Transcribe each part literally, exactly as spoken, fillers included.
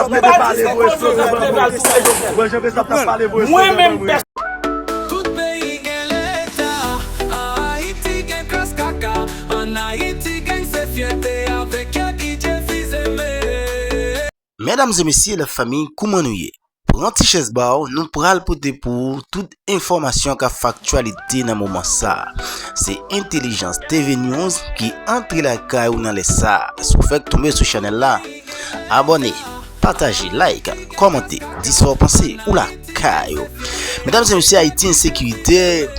Mwen menm pèsonèlman, tout peyi gen leta. An Ayiti gen kras kaka. An Ayiti gen se fyète avèk yo D J Fils-Aimé. Medam e mesye, lafanmi, kouman nou ye? Pran ti chèz ba w, nou pral pote pou ou tout enfòmasyon k ap fè aktyalite nan moman sa a. Se Entèlijans T V News ki antre lakay ou nan lè sa a. Si w fèk tonbe sou chanèl la, abòne, pataje, like, kòmante, di sa w panse, ou lakay ou. Medam e mesye, Ayiti ensekirite,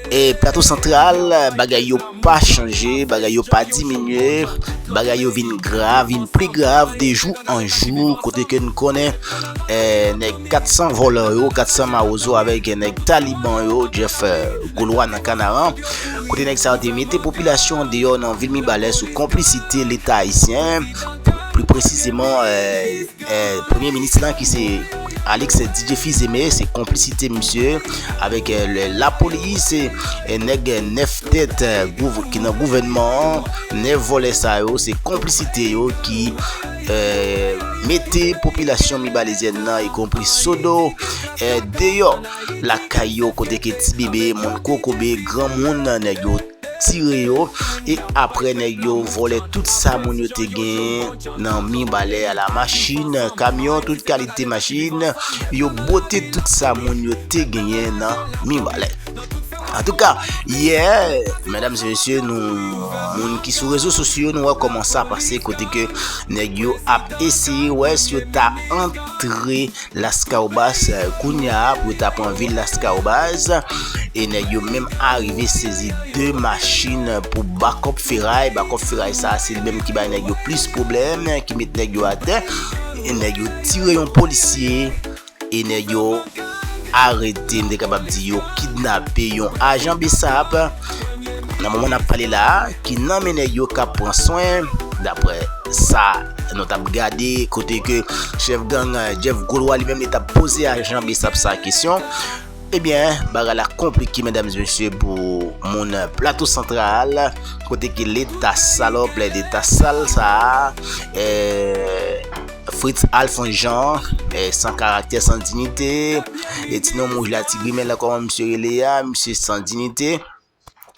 e Plato Santral, bagay yo pa chanje, bagay yo pa diminye, bagay yo vin grav, vin pli grav de jou an jou, kote ke n konnen, eh, nèg kat san vòlò yo, kat san mawozo avèk nèg Taliban yo, Jeff, eh, Golwa nan Kanaran, kote nèg sa yo te mete popilasyon an deyò nan vil Mibalè sou konplisite Leta ayisyen, pli presizeman, eh, eh, premye minis lan ki se Alix D J Fils-Aimé, se konplisite misye avèk, eh, le- lapolis, eh, nèg nèf tèt, eh, gouv- ki nan gouvènman an, nèf vòlè sa yo, se konplisite yo ki, eh, mete popilasyon mibalezyèn nan, ikonpri Sodo, eh, deyò lakay yo, kote ke ti bebe, moun kokobe, granmoun, nèg yo tire yo, e apre nèg yo vòlè tout sa moun yo te genyen nan Mibalè a, la machin, kamyon, tout kalite machin, yo bwote tout sa moun yo te genyen nan Mibalè. Antouka, yè, medam e mesye, nou, moun ki sou rezo sosyo yo, nou wè kòman sa pase, kote ke nèg yo ap eseye wè si yo ta antre Laskawobas, eh, kounye a pou yo ta pran vil Laskawobas. E nèg yo menm arive sezi de machin pou bakòp feray. Bakòp feray sa a, se li menm ki bay nèg yo plis pwoblèm, ki met nèg yo atè. E nèg yo tire yon polisye. E nèg yo arete, m te kapab di yo kidnape yon ajan BSAP. Nan moman n ap pale la a, ki nan men nèg yo k ap pran swen, daprè sa nou t ap gade, kote ke chèf gang, eh, Jeff Golwa li menm, li t ap poze ajan BSAP sa kesyon. Ebyen, bagay la konplike, medam e mesye, pou moun Plato Santral, kote ke leta salòp, leta sal sa a, eh, Fritz Alphonse Jean, eh, san karaktè, san diyite, e ti nonm wouj la, ti grimèl la, kòman misye rele a, misye san diyite.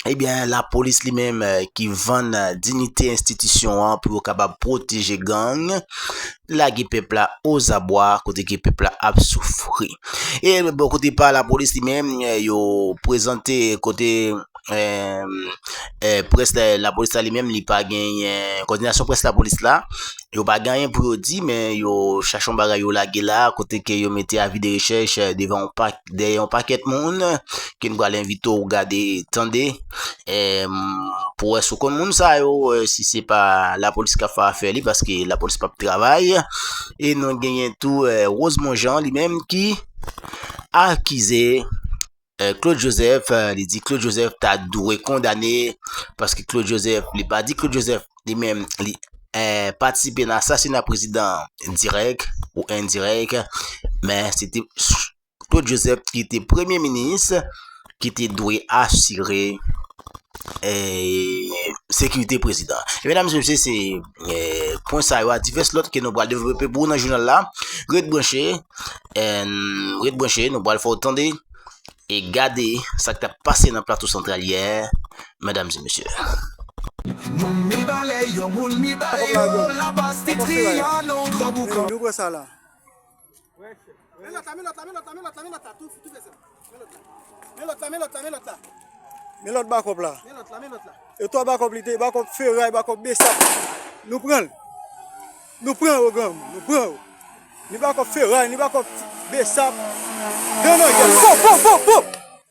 Ebyen, lapolis li menm, eh, ki vann, eh, diyite enstitisyon an pou yo kapab pwoteje gang, lage pèp la ozabwa, kote ke pèp la ap soufri. E bò kote pa lapolis li menm, eh, yo prezante kote, eh, eh, près la, lapolis la li menm, li pa genyen, kòdinasyon près lapolis la, yo pa gen anyen pou yo di, men yo chache yon bagay yo lage la, kote ke yo mete avi de rechèch, eh, devan yon pa-, dèyè yon pakèt moun, ke n pral envite w gade, tande, eh, pou wè si w konn moun sa yo, eh, si se pa lapolis k ap fè afè li, paske lapolis p ap travay. E nou genyen tou, eh, Rosemond Jean li menm ki akize, eh, Claude Joseph, eh, li di Claude Joseph ta dwe kondane, paske Claude Joseph, li pa di Claude Joseph li menm, li, eh, patisipe nan asasina prezidan dirèk ou endirèk, men se te Claude Joseph ki te premye minis, ki te dwe asire, eh, sekirite prezidan. E medam e mesye, se, eh, pwen sa yo a divès lòt ke nou pral devlope pou ou nan jounal la. Ret branche, eh, ret branche, nou pral fè w tande e gade sa k t ap pase nan Plato Santral yè, medam e mesye. Moun Mibalè yo, moun Mibalè yo, la base de Trianon, Grand Boucan. Nou pran sa la. Men lòt la, men lòt la, men lòt la, men lòt la, men lòt la, tou, tou fè sa. Men lòt la. Men lòt la, men lòt la, men lòt la. Men lòt bakòp la. Men lòt la, men lòt la. E twa bakòp li te, bakòp feray, bakòp besap. Nou pran l. Nou pran yo, granmoun, nou pran yo. Ni bakòp feray, ni bakòp besap. Granmoun, granmoun. Pop, pop, pop, pop.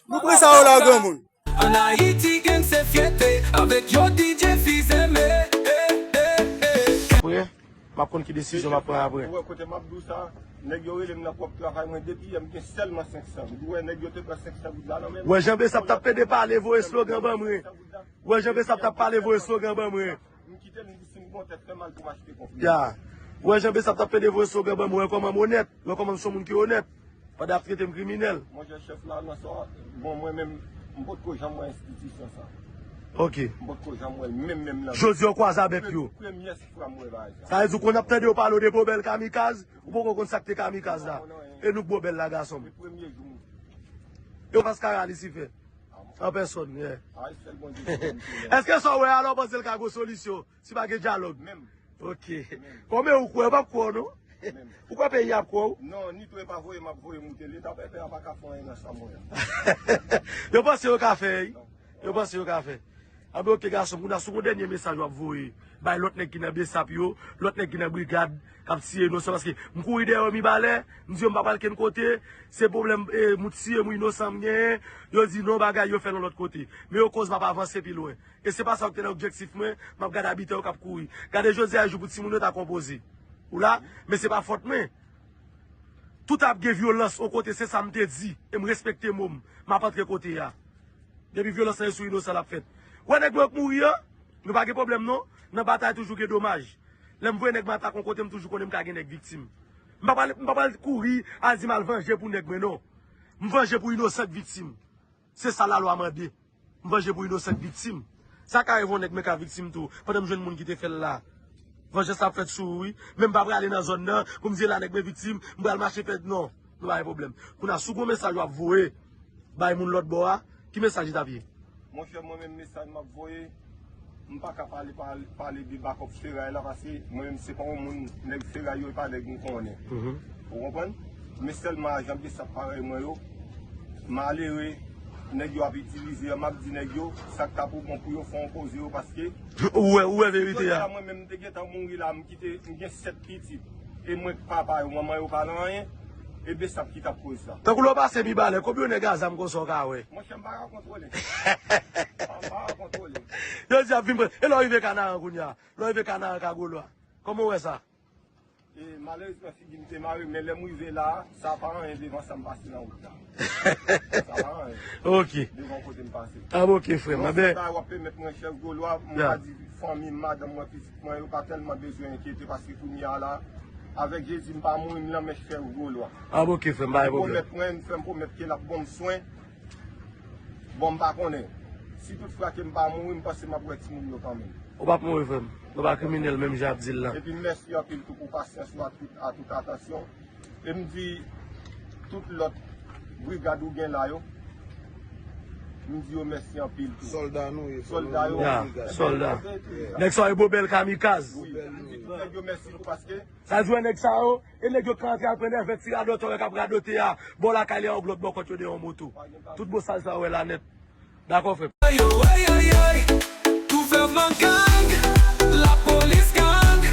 Nou pran sa yo la, granmoun. An Ayiti, gang se fyète, avèk yo D J Fils-Aimé. Eh, eh, eh. Apre, m ap konn ki desizyon m ap pran apre. Ou wè kote m ap di w sa, nèg yo rele m nan pwòp travay mwen depi yè, m gen sèlman senk san goud. Ou wè nèg yo te pran senk san goud la nan men m. Wè jan Besap t ap pede pale, voye slogan ban mwen. Wè jan Besap t ap pale, voye slogan ban mwen. M kite l, m di si m gon tèt fè mal pou m achte konpliman. Ya. Wè jan Besap t ap pede voye slogan ban mwen, wè kòman m onèt, wè kòman m se yon moun ki onèt. Pandan y ap trete m kriminèl. Monchè chèf la, nan sa, bon, mwen menm, m potko janm wè enstitisyon sa. Ok. M poko janm wè l menm, menm nan. Jodi a w kwaze avèk yo. Premye fwa m wè bagay sa. Sa vle di w konn ap tande yo pale w de Bobèl kamikaz, ou poko konn sa k te kamikaz la. E nou k Bobèl la, gason m. Premye jou m. Yo paskara Lisifè. An pèsòn, yeah. Èske sa w wè a la, w panse l ka gon solisyon si pa gen dyalòg? Menm. Ok. Kòman ou kwè, yo p ap kwè w, non? Ou kwè peyi a ap kwè w? Non, ni tou e pa voye m ap voye moute. Leta pèpè a pa ka fè anyen nan sa mwen an. Yo panse yo ka fè, wi. Yo panse yo ka fè. Anben, ok, gason, kounye a, si w gon dènye mesaj w ap voye bay lòt nèg ki nan besap yo, lòt nèg ki nan brigad, k ap tiye inosan, paske m kouri dèyè yo Mibalè, m di yo m pa pral kenn kote, se pwoblèm, e, m tiye moun inosan m genyen, yo di non, bagay yo fè nan lòt kote. Men yo koz m ap avanse pi lwen. E se pa sa k te nan objektif mwen, m ap gade abitan yo k ap kouri. Gade jodi a jou pou timoun yo ta konpoze. Ou la? Men se pa fòt mwen. Tout ap gen vyolans yon kote, se sa m te di. E m respekte mo m. M ap antre kote a. Depi vyolans lan e sou inosan l ap fèt. Wè nèg mwen yo k mouri an, nou pa gen pwoblèm non. Nan batay toujou gen domaj. Lè m voye nèg m atake yon kote, m toujou konnen m ka gen nèg viktim. M pa pral, m pa pral kouri al di m al vanje pou nèg mwen non. M vanje pou inosan k viktim. Se sa lalwa mande. M vanje pou inosan k viktim. Sa ka rive yon nèg mwen ka viktim tou, pandan m jwenn moun ki te fè l la. Vanjans la ap fèt sou ou, wi. Men m pa prale nan zòn nan, pou m di la nèg mwen viktim, m pral mache fè, non. Nou pa gen pwoblèm. Kounye a, si w gon mesaj w ap voye bay moun lòt bò a, ki mesaj li t ap ye? Monchè, mwen menm mesaj m ap voye, m pa ka pale, pale, pale de bakòp feray la, paske mwen menm se pa yon moun, nèg feray yo, e pa nèg m konnen. Ou konprann? Men sèlman ajan besap parèy mwen yo, malere, nèg yo ap itilize an, m ap di nèg yo, sa k ta pou bon pou yo fè yon poze yo, paske Ou wè, ou wè verite a. Jodi a, mwen menm, m te gentan mouri la, m kite, m gen sèt pitit. E mwen k papa yo, manman yo pa nan anyen. E besap ki t ap koz sa. Tankou lè w pase Mibalè, konbyen nèg a zam konsa w ka wè? Monchè, m pa ka kontwole. M pa ka kontwole. Yo di ap vin pran. E lè w rive Kanaran kounye a? Lè w rive Kanaran Kagolwa. Kòman w wè sa? E, malerezman, figi m te mare, men lè m rive la a, sa pa anyen devan sa m pase nan wout la. Sa pa anyen. Ok. Devan kote m pase. Ah, ok, frè m. Anben, w ap pèmèt mwen, chèf Golwa, m ka di fanmi m, madanm mwen, pitit mwen, yo pa tèlman bezwen enkyete, paske kounye a la, avèk Jezi, m pa mouri, m nan men chèf Golwa. Ah, ok, frè m, pa gen pwoblèm. Pwomèt mwen, m fè m pwomèt ke l ap ban m swen. Bon, m pa konnen. Si tout fwa ke m pa mouri, m panse m ap wè timoun yo kanmenm. Ou p ap mouri, frè m. Nou pa kriminèl, menm jan y ap di l la. Epi mèsi anpil tou pou pasyans ou a tout, a tout atansyon. E m di tout lòt brigad ou gen la yo, m di yo mèsi anpil tou. Sòlda nou ye, sòlda yo. Ya, sòlda. Nèg sa yo Bobèl kamikaz. Wi, m di tout nèg yo mèsi tou paske Sa di wè nèg sa yo, e nèg yo k antre al pran nèvè ti radòtè wè k ap radote a, bò lakay li a yon glòt bò kòt yo dèyè yon moto. Tout bosal sa yo wè la nèt. Dakò, frè m. Ay, ay, ay, ay. Gouvènman gang, lapolis gang.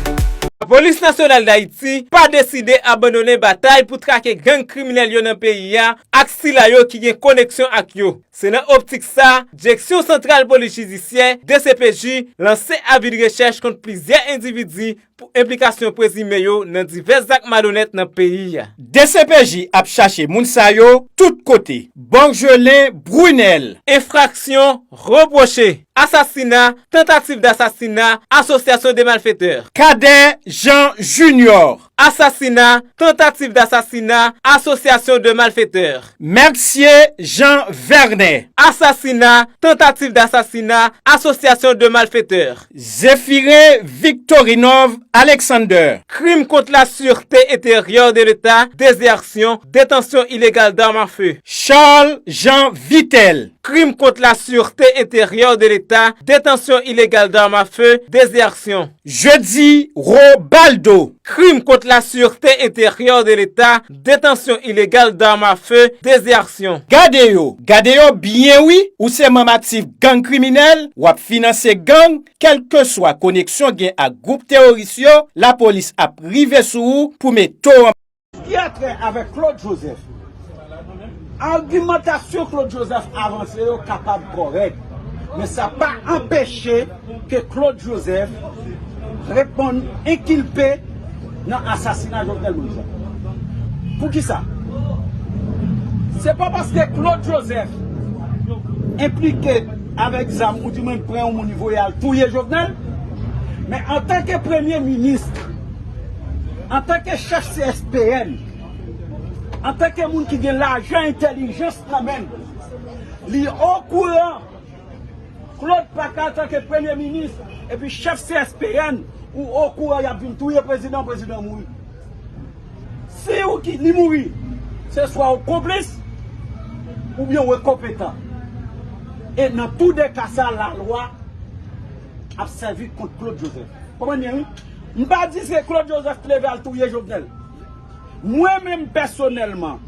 Polis Nasyonal Dayiti pa deside abandonnen batay pou trake gang kriminèl yo nan peyi a ak sila yo ki gen koneksyon ak yo. Se nan optik sa, Direksyon Santral Polis Jidisyè, D C P J, lanse avi de rechèch kont plizyè endividi pou enplikasyon prezime yo nan divès zak malonèt nan peyi a. D C P J ap chache moun sa yo tout kote. Borgelin Brunel. Enfraksyon repwoche: asasina, tantativ dasasina, asosyasyon de malfetè. Cadet Jean Junior. Asasina, tantativ dasasina, asosyasyon de malfetè. Mercier Jean Vernet. Asasina, tantativ dasasina, asosyasyon de malfetè. Zéphirin Victorinov Alexander. Krim kont la sûreté intérieure de l'État, désertion, détention illégale d'armes à feu. Charles Jean Vitel. Krim kont la sûreté intérieure de l'État, détention illégale d'armes à feu, désertion. Jeudi Robaldo. Krim kont la sûreté intérieure de l'État, détention illégale d'armes à feu, désertion. Gade yo, gade yo byen wi, ou se manm aktif gang kriminèl, w ap finanse gang, kèlkeswa koneksyon gen ak gwoup teworis yo, lapolis ap rive sou ou pou mete w an Ki a trè avèk Claude Joseph. Agimantasyon Claude Joseph avanse yo kapab kòrèk, men sa pa anpeche ke Claude Joseph reponn enkilpe nan asasina Jovenel Moïse la. Poukisa? Se pa paske Claude Joseph enplike avèk zam ou di mwen pran yon moun voye al touye Jovenel, men antanke premye minis, antanke chèf C S P N, antanke moun ki gen lajan entèlijans nan men l, li okouran Claude pa ka antanke premye minis epi chèf C S P N ou okouran y ap vin touye prezidan, prezidan mouri. Si ou ki li mouri, se swa ou konplis oubyen ou enkonpetan. E nan tou de ka sa, lalwa ap sèvi kont Claude Joseph. Konprann byen, wi? M pa di se Claude Joseph ki leve al touye Jovenel. Mwen menm pèsonèlman,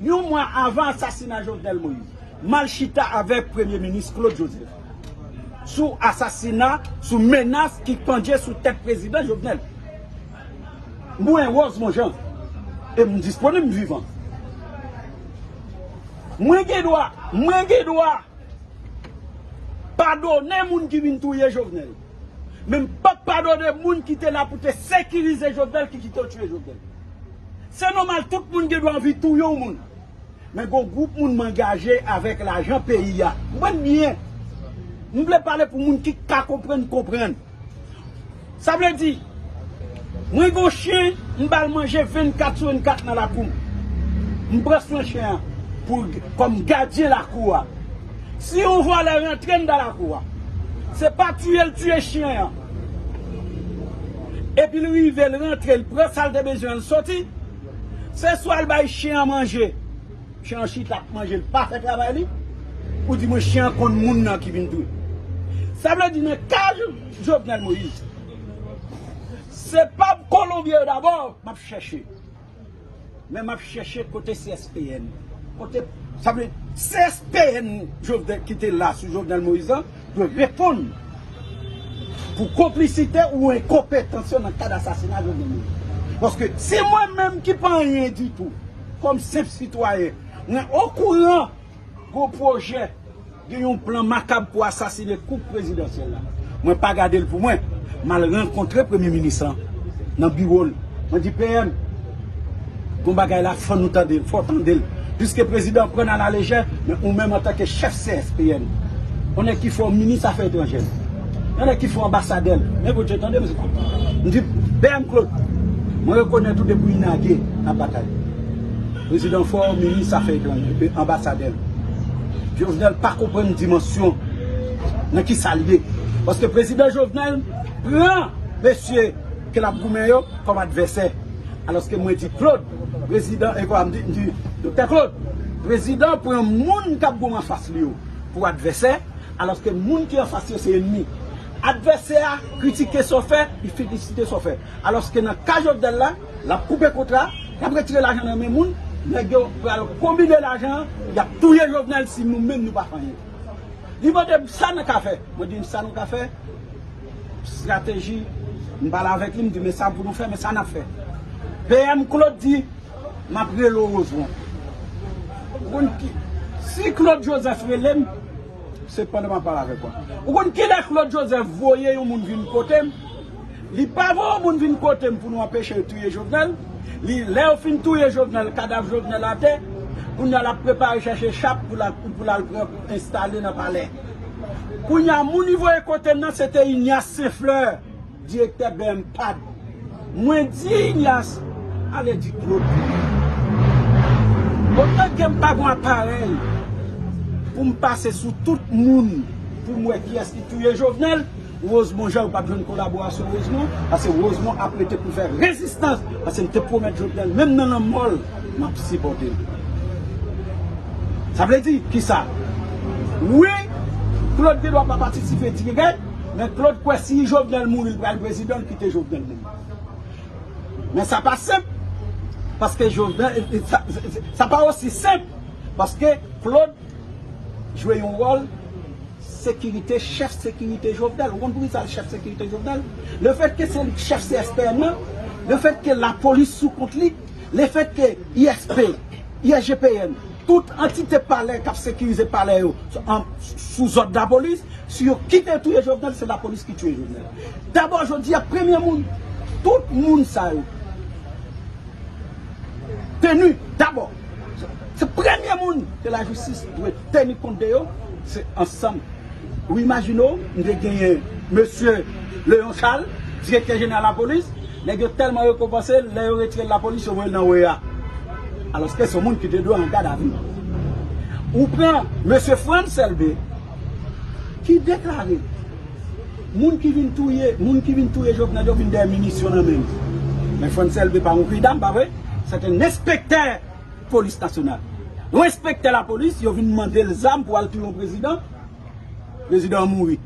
yon mwa avan asasina Jovenel Moïse, m al chita avèk Premye Minis Claude Joseph sou asasina, sou menas ki pandye sou tèt Prezidan Jovenel. Mwen, Rosemond Jean, e m disponib, m vivan. Mwen gen dwa, mwen gen dwa padone moun ki vin touye Jovenel. Men m p ap padone moun ki te la pou te sekirize Jovenel, ki kite yo touye Jovenel. Se nòmal, tout moun gen dwa anvi touye yon moun. Men gon gwoup moun m angaje avèk lajan peyi a. Konprann byen. M vle pale pou moun ki ka konprann, konprann. Sa vle di, mwen gon chen, m ba l manje vennkat sou vennkat nan lakou m. M pran swen chen an pou, kòm gadyen lakou a. Si yon vòlè rantre anndan lakou a, se pa tiye l tiye chen an. Epi l rive, l rantre, l pran sa l te bezwen, l soti. Se swa l bay chen an manje. Chen an chita ap manje, l pa fè travay li. Ou di mwen chen an konn moun nan ki vin touye. Sa vle di nan ka Jo-, Jovenel Moïse, se pa Kolonbyen yo dabò m ap chèche. Men m ap chèche kote C S P N. Kote, sa vle, C S P N Jovenel ki te la sou Jovenel Moïse la, dwe reponn pou konplisite ou enkonpetans yo nan kad asasina Jovenel Moïse. Paske se mwen menm ki pa anyen ditou, kòm senp sitwayen, mwen okouran gon pwojè, gen yon plan makab pou asasine koup prezidansyèl la. Mwen pa gade l pou mwen. M al rankontre premye minis lan nan biwo l. Mwen di, P M, gon bagay la, fò nou tande l, fò tande l. Piske prezidan pran n alalejè, men ou menm antanke chèf C S P N, yon nèg ki fè w minis afè etranjè, yon nèg ki fè w anbasadè l. Men Bondye tande m, m di, P M Claude, mwen rekonèt ou depi Inage n ap batay. Prezidan fè w minis afè etranjè, anbasadè l. Jovenel pa konprann dimansyon nan ki sa l ye. Paske prezidan Jovenel pran mesye ke l ap goumen yo kòm advèsè. Alòske mwen di Claude, prezidan, e kwa m di, m di, Doktè Claude, prezidan pran moun k ap goumen anfas li yo pou advèsè, alòske moun ki anfas yo se ènmi. Advèsè a kritike sa w fè, li felisite sa w fè. Alòske nan ka Jovenel la, l ap koupe kontra, l ap retire lajan nan men moun, nèg yo pral konbine lajan an, y ap touye Jovenel si nou menm nou pa fè anyen. Li mande m sa nou ka fè. Mwen di m sa nou ka fè. Estrateji, m pale avèk li, m di men sa pou nou fè, men sa n ap fè. P M Claude di, m ap rele w Rosemond. Ou konn ki, si Claude Joseph rele m, se pandan m ap pale avèk ou. Ou konn kilè Claude Joseph voye yon moun vin kote m? Li pa voye yon moun vin kote m pou nou anpeche yo touye Jovenel. Li, lè yo fin touye Jovenel, kadav Jovenel atè, kounye a l ap prepare chèche chap pou l al, pou l al pran, pou enstale nan palè. Kounye a, moun li voye kote m nan, se te Ignace Saint Fleur, direktè B M pad. Mwen di Ignace, ale di Claude. Otan ke m pa gon aparèy pou m pase sou tout moun pou m wè kiyès ki touye Jovenel, Rosemond Jean, ou p ap jwenn kolaborasyon Rosemond, paske Rosemond ap rete pou fè rezistans, paske m te pwomèt Jovenel, menm nan lanmò l, m ap sipòte l. Sa vle di, kisa? Wi, Claude gen dwa pa patisipe dirèk, men Claude kwè si Jovenel mouri, l pral prezidan, l kite Jovenel mouri. Men sa pa senp, paske Jovenel, sa, sa, sa pa osi senp, paske Claude jwe yon wòl sekirite, chèf sekirite Jovenel. Ou konn poukisa l chèf sekirite Jovenel? Lefètke se li k chèf C S P N nan, lefètke lapolis sou kont li, lefètke I S P, I S G P N, tout antite palè k ap sekirize palè yo, an, sou zòd lapolis, si yo kite touye Jovenel, se lapolis ki touye Jovenel. Dabò, jodi a, premye moun, tout moun sa yo, teni dabò. Se premye moun ke lajistis dwe teni kont de yo, se ansanm. Ou imajine w, m te genyen mesye Léon Charles, direktè jeneral lapolis, nèg yo tèlman rekonpanse l, lè yo retire l lapolis, yo voye l nan O E A. Alòske se yon moun ki te dwe an gadavi. Ou pran mesye Frantz Elbé, Ki deklare moun ki vin touye, moun ki vin touye Jovenel yo vin dèyè minisyon nan men l. Men Frantz Elbé pa yon kidam, pa vre? Se te enspektè polis nasyonal. Yon enspektè lapolis, yo vin mande l zam pou al touye yon prezidan. Prezidan an mouri.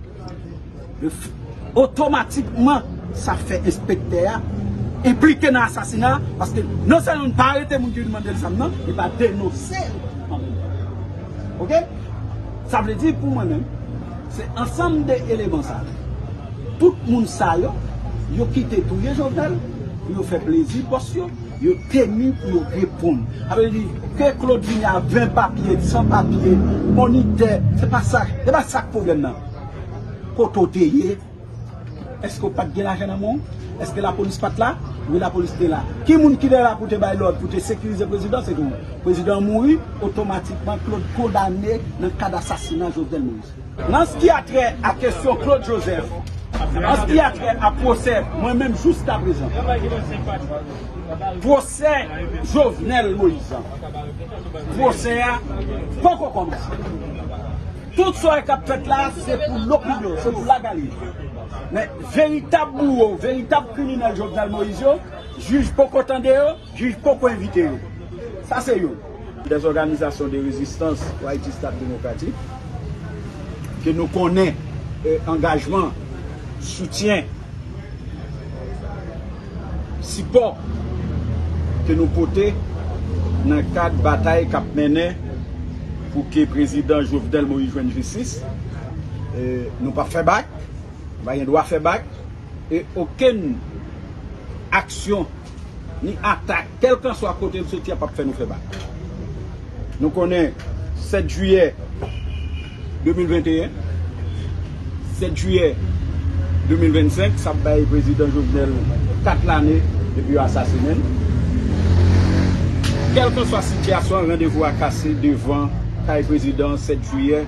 Yo f- otomatikman, sa fè enspektè a enplike nan asasina, paske non sèlman li pa arete moun ki vin mande l zam nan, li pa denonse l an menm tan. Oke? Sa vle di pou mwen menm, se ansanm de eleman sa yo. Tout moun sa yo, yo kite touye Jovenel pou yo fè plezi bòs yo, yo teni pou yo reponn. Sa vle di, ke Claude vini a ven papye, san papye, monitè, se pa sa, se pa sa k pwoblèm nan. Kote w te ye? Èske w pa t gen lajan nan men w? Èske lapolis pa t la? Wi, lapolis te la. Ki moun ki te la pou te bay lòd, pou te sekirize prezidan? Se tou. Prezidan an mouri, otomatikman, Claude kondane nan kad asasina Jovenel Moïse. Nan sa ki a trè a kesyon Claude Joseph, nan sa ki a trè a pwosè, mwen menm jiskaprezan, pwosè Jovenel Moïse an, pwosè a poko kòmanse. Tout sa k ap fèt la, se pou lopinyon, se pou lagali. Men veritab bouwo, veritab kriminèl Jovenel Moïse yo, jij poko tande yo, jij poko envite yo. Sa se youn. Des organisations de résistance pou Ayiti Stat Demokratik, ke nou konnen, eh, angajman, soutyen, sipò ke nou pote nan kad batay k ap mennen pou ke prezidan Jovenel Moïse jwenn jistis. Eh, nou p ap fè bak, nou pa gen dwa fè bak, e okenn aksyon ni atak, kèlkanswa kote l soti a, p ap fè nou fè bak. Nou konnen sèt jiyè de mil venteyen, sèt jiyè de mil vennsenk, sa ap bay prezidan Jovenel kat lane depi yo asasinen l. Kèlkanswa sitiyasyon an, randevou a kase devan kay prezidan sèt jiyè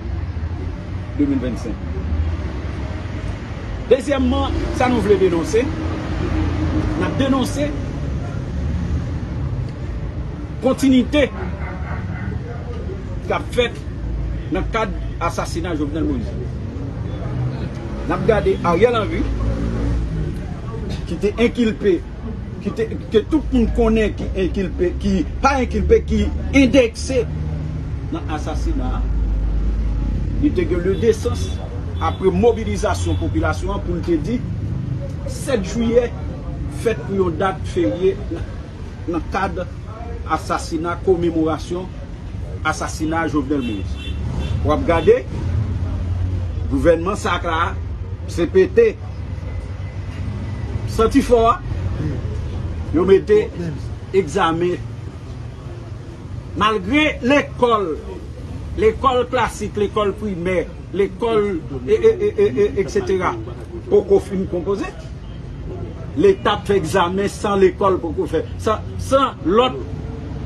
de mil vennsenk. Dezyèmman, sa nou vle denonse, n ap denonse kontinite k ap fèt nan kad asasina Jovenel Moïse. N ap gade Ariel Henry, ki te enkilpe, ki te, ke tout moun konnen ki enkilpe, ki pa enkilpe, ki endekse nan asasina a. Li te gen ledesans, apre mobilizasyon popilasyon an, pou l te di sèt jiyè fèt pou yon dat ferye nan kad asasina, komemorasyon asasina Jovenel Moïse. W ap gade, gouvènman sa k la, C P T, santi fò a, yo mete egzamen. Malgre lekòl, lekòl klasik, lekòl primè, lekòl, e, e, e, e, e, etsetera, poko fin konpoze, Leta ap fè egzamen san lekòl poko fèt, san, san lòt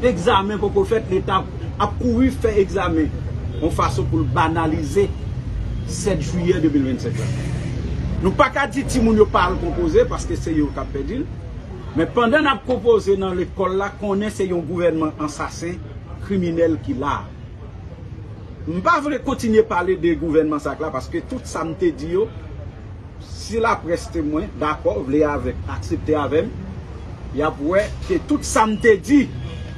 egzamen poko fèt, Leta ap kouri fè egzamen yon fason pou l banalize sèt jiyè de mil vennsenk la. Nou pa ka di timoun yo pa al konpoze, paske se yo k ap pèdi l. Men pandan n ap konpoze nan lekòl la, konnen se yon gouvènman ansasen, kriminèl ki la. M pa vle kontinye pale de gouvènman sa k la, paske tout sa m te di yo, si laprès temwen, dakò, vle avèk, aksepte avè m, y ap wè ke tout sa m te di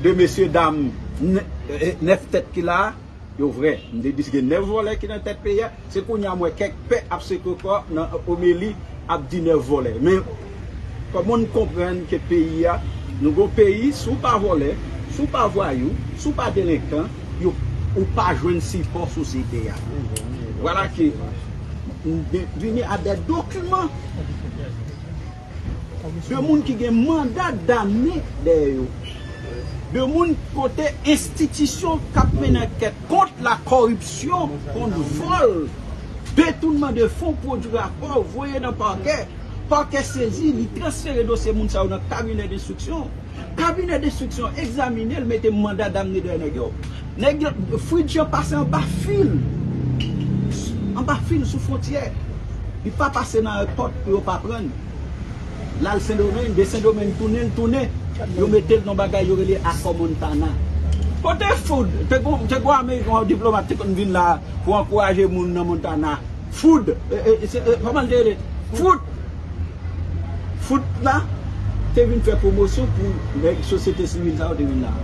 de mesye dam nè-, eh, nèf tèt ki la a, yo vrè. M te di gen nèf vòlè ki nan tèt peyi a. Se kounye a m wè kèk pè ap sekwe kò nan omeli ap di nèf vòlè. Men, kòman n konprann ke peyi a, nou gon peyi, si w pa vòlè, si w pa vwayou, si w pa delenkan, yo, ou pa jwenn sipò sosyete a. Vwala ke m vini a dè dokiman de moun ki gen manda damne dèyè yo. De moun kote enstitisyon k ap mennen ankèt kont la koripsyon, kont vòl, detounman de fon, pwodui rapò, voye nan pakè, pakè sezi, li transfere dosye moun sa yo nan kabinè denstriksyon. Kabinè denstriksyon egzamine l, mete manda damne dèyè nèg yo. Nèg yo, Fritz Jean pase anba fil, anba fil sou fwontyè. Li pa pase nan èpòt pou yo pa pran l. L al Sendomeng, de Sendomeng tounen, l tounen. Yo mete l nan bagay yo rele akò Montana. Kote Food? Te gon, te gon Ameriken, yon diplomat te konn vin la pou ankouraje moun nan Montana. Food, e, e, se, e, kòman l te rele? Food. Food la te vin fè pwomosyon pou nèg sosyete sivil sa yo te vin la.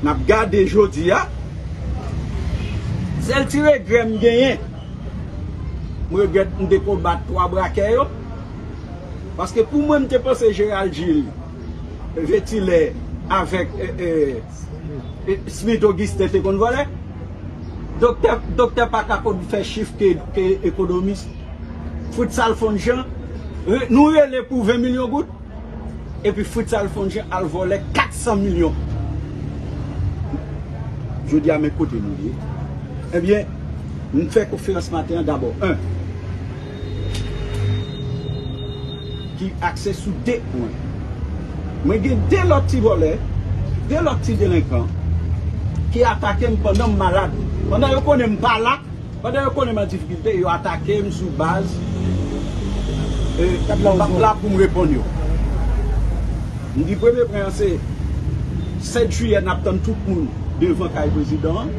N ap gade jodi a, sèl ti regrè m genyen, m regrèt m te konbat twa brakè yo. Paske pou mwen, m te panse Gérald Gilles, Vétilè avèk, e, e, e, Smith Augustin te konn vòlè. Doktè, doktè pa ka konn fè chif ke, ke ekonomis. Fritz Alphonse Jean, re-, nou rele pou ven milyon goud. Epi Fritz Alphonse Jean al vòlè kat san milyon. Jodi a, men kote nou ye. Ebyen, m fè konferans maten an dabò. En, ki akse sou de pwen. Mwen gen de lòt ti vòlè, de lòt ti delenkan ki atake m pandan m malad. Pandan yo konnen m pa la, pandan yo konnen m an difikilte, yo atake m sou baz, e, m p ap la pou m reponn yo. M di premye pwen an se sèt jiyè, n ap tann tout moun devan kay prezidan an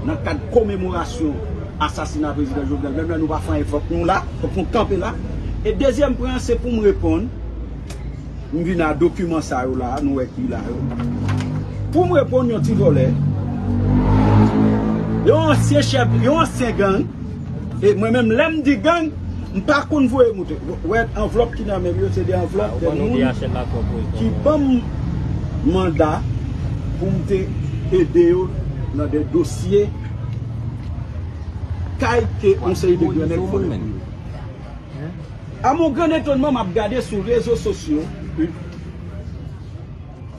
nan kad komemorasyon asasina prezidan Jovenel, menm lè nou pa fè anyen, fòk nou la, fòk nou kanpe la. E dezyèm pwen an se pou m reponn, m vin a dokiman sa yo la, nou wè ki la yo. Pou m reponn yon ti vòlè, yon ansyen chèf, yon ansyen gang, e mwen menm, lè m di gang, m pa konn voye moute. Wè anvlòp ki nan men m yo, se de anvlòp de moun ki ban m manda pou m te ede yo nan de dosye kay ke yon seri de gran nèg vòlè pou yo. A mon gran etonnman, m ap gade sou rezo sosyo,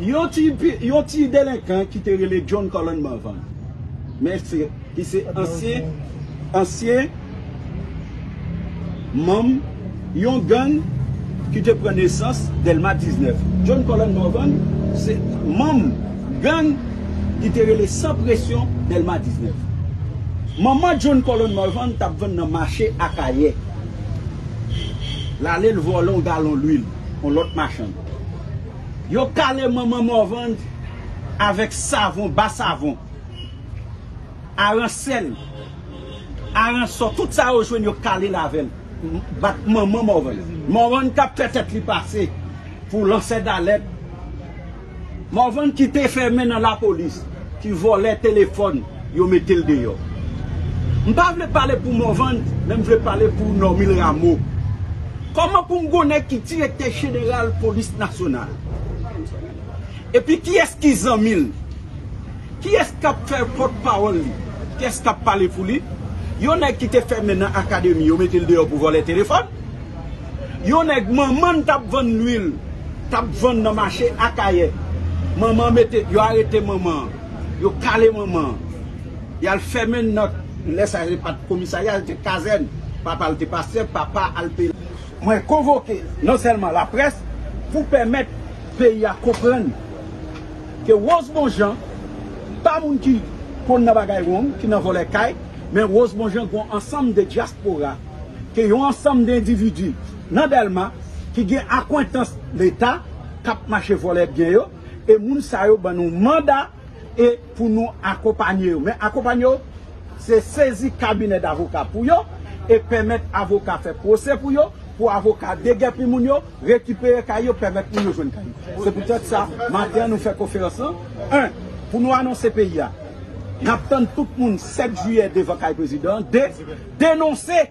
yon ti, yon ti delenkan ki te rele John Colin Morvan. Men se, ki se ansyen, ansyen manm yon gang ki te pran nesans Dèlma diznèf. John Colin Morvan se manm gang ki te rele San Presyon Dèlma diznèf. Manman John Colin Morvan t ap vann nan mache Akayè. L ale, l vòlè yon galon lwil, yon lòt machann. Yo kale manman Morvan avèk savon, ba savon, aransèl, aransò, tout sa yo jwenn, yo kale l avè l. Bat manman Morvan. Morvan k ap fè tèt li pase pou lansè dalèt. Morvan ki te fèmen nan lapolis, ki vòlè telefòn, yo mete l deyò. M pa vle pale pou Morvan, men m vle pale pou Normil Rameau. Kòman pou m gon nèg ki direktè jeneral polis nasyonal? Epi kiyès ki zanmi l? Kiyès k ap fè pòtpawòl li? Kiyès k ap pale pou li? Yon nèg ki te fèmen nan akademi, yo mete l deyò pou vòlè telefòn. Yon nèg, manman l t ap vann lwil, t ap vann nan mache Akayè. Manman mete, yo arete manman an. Yo kale manman an. Y al fèmen l nan, lè sa a, se pa t komisarya, se te kazèn. Papa l te pastè, papa al peye. Mwen konvoke non sèlman laprès pou pèmèt peyi a konprann ke Rose Bonjean pa moun ki konn nan bagay wrong, ki nan vòlè kay, men Rose Bonjean gon ansanm de dyaspora, ke yon ansanm de endividi nan Dèlma ki gen akwentans Leta k ap mache vòlè byen yo, e moun sa yo ban nou manda e pou nou akonpanye yo. Men akonpanye yo, se sezi kabinè davoka pou yo e pèmèt avoka fè pwosè pou yo, pou avoka degèpi moun yo, rekipere kay yo, pèmèt moun yo jwenn kay yo. Se poutèt sa, maten an, nou fè konferans lan. En, pou nou anonse peyi a, n ap tann tout moun sèt jiyè devan kay prezidan an. De, denonse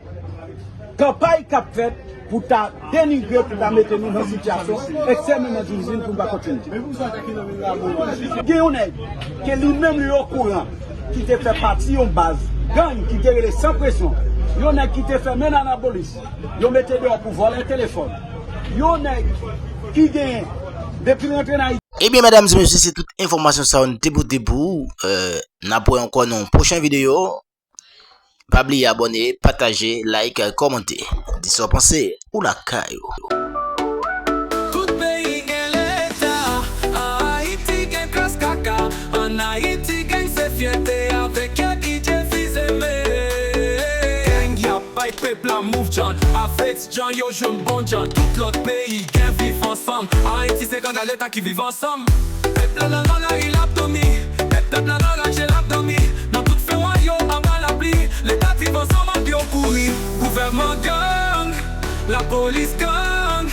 kanpay k ap fèt pou ta denigre, pou ta mete nou nan sitiyasyon ekstrèmeman difisil pou n pa kontinye. Gen yon nèg ke li menm li okouran, ki te fè pati yon baz gang ki te rele San Presyon, yon nèg ki te fèmen nan lapolis, yo mete deyò pou vòlè telefòn, yon nèg ki genyen depi l rantre nan Ebyen, medam e mesye, se tout enfòmasyon sa yo n te pote pou ou. Euh, n ap wè ankò nan yon pwochen videyo. Pa bliye abòne, pataje, like, kòmante. Di sa w panse, ou lakay ou. Tout peyi gen leta, Ayiti gen kras kaka. Ann Ayiti, gang se fyète avèk yo, D J Fils Aimé. Gang y ap bay pèp la move jan, avèk jan yo jwenn bon jan. Tout lòt peyi gen viv ansanm. Ayiti se gang a leta ki viv ansanm. Pèp la nan lari l ap dòmi. Pèp la nan raje l ap dòmi. Nan tout fen wa yo anba lapli. Leta Kouri, gouvènman gang, lapolis gang,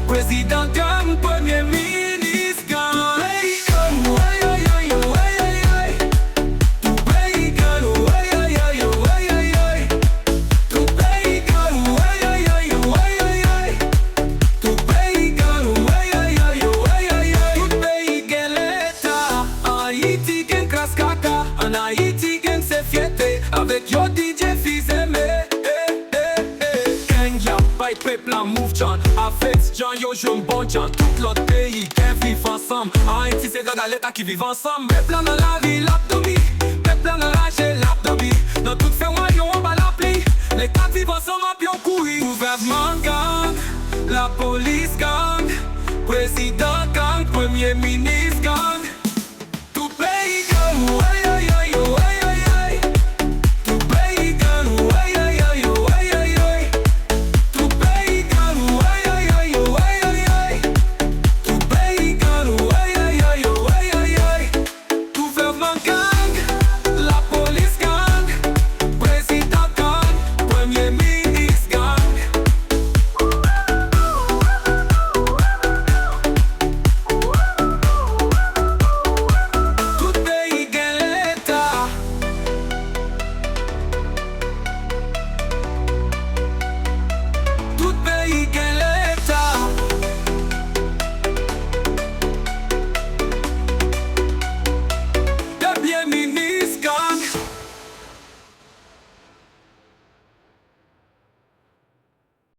prezidan gang, premye minis gang. Peyi gang, woy, woy, woy, woy, woy, woy. Tout peyi gang, woy, woy, woy, woy, woy, woy. Tout peyi gang, woy, woy, woy, woy, woy, woy. Tout peyi gang, woy, woy, woy, woy, woy, woy. Tout peyi gen leta. An Ayiti gen kras kaka. An Ayiti gen se fyète. Avèk yo D J Fizeme. Eh, eh, eh. Gang y ap bay pèp la move John. Avèk John yo jwenn bon John. Tout lòt peyi gen viv ansanm. An Ayiti se gang a leta ki viv ansanm. Pèp la nan lari, l ap dòmi. Pèp la nan raje, l ap dòmi. Nan tout fen wayon anba lapli. Leta viv ansanm ap yon kouri. Gouvènman gang, lapolis gang, prezidan gang, premye minis